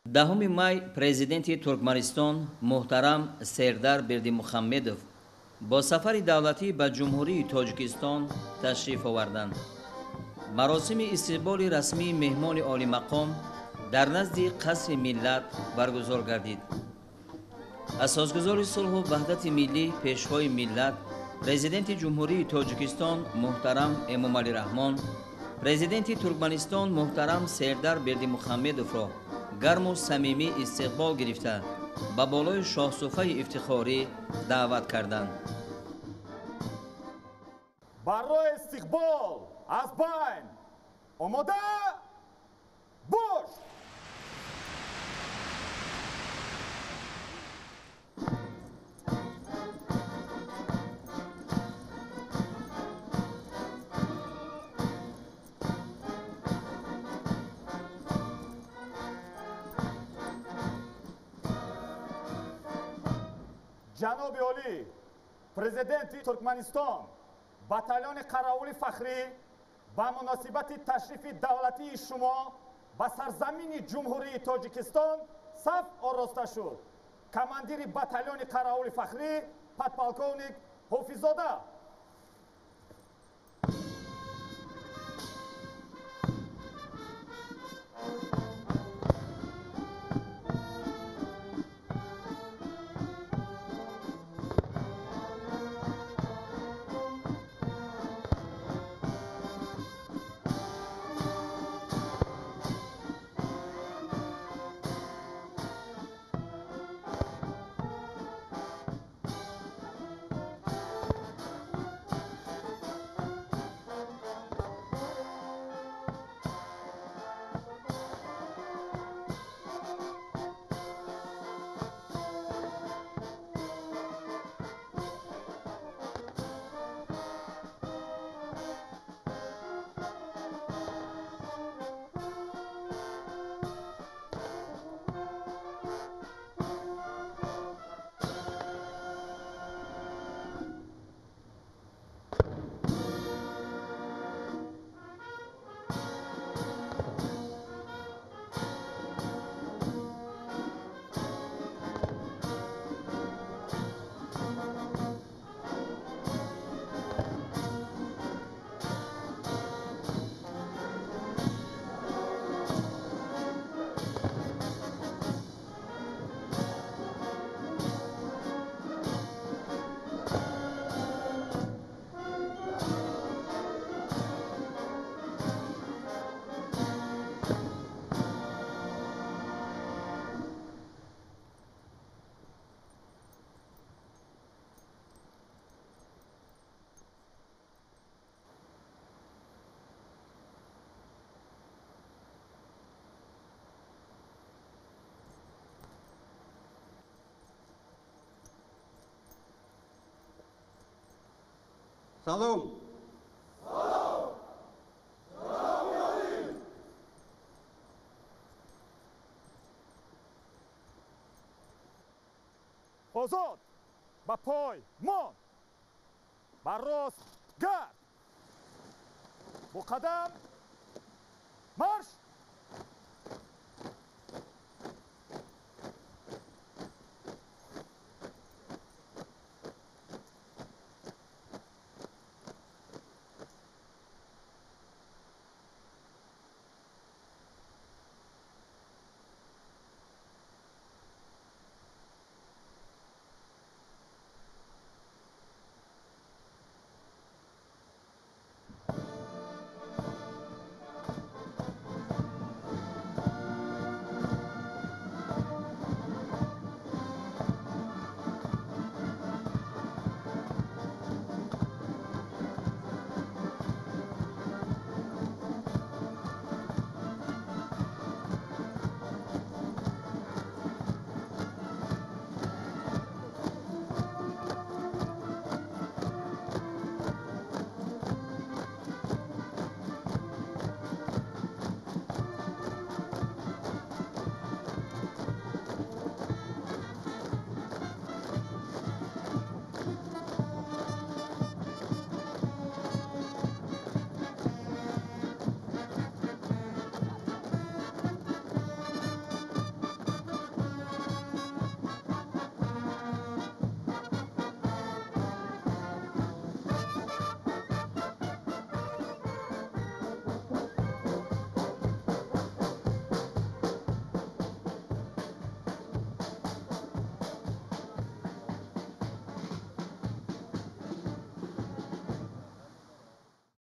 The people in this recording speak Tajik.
10 май президенти Туркманистон муҳтарам Сердар Бердимухаммедов бо сафари давлатӣ ба Ҷумҳурии Тоҷикистон ташриф оварданд. Маросими истиқболи расмии меҳмони олимақом дар назди Қасри Миллат баргузор гардид. Асосгузори сулҳу ваҳдати миллӣ, пешвои миллат, президенти Ҷумҳурии Тоҷикистон муҳтарам Эмомалӣ Раҳмон, президенти Туркманистон муҳтарам Сердар Бердимухаммедовро гарму самимӣ истиқбол гирифта ба болои шоҳсуфаи ифтихорӣ даъват карданд. Барои истиқбол аз байн омода бош! Ҷаноби олӣ, президенти Туркманистон, батальони қаравули фахрӣ ба муносибати ташрифи давлатии шумо ба сарзамини Ҷумҳурии Тоҷикистон саф ороста шуд. Командири батальони қаравули фахрӣ подполковник Ҳофиззода. Салом! Озод! Ба пой мон! Ба рост гард! Бо қадам марш!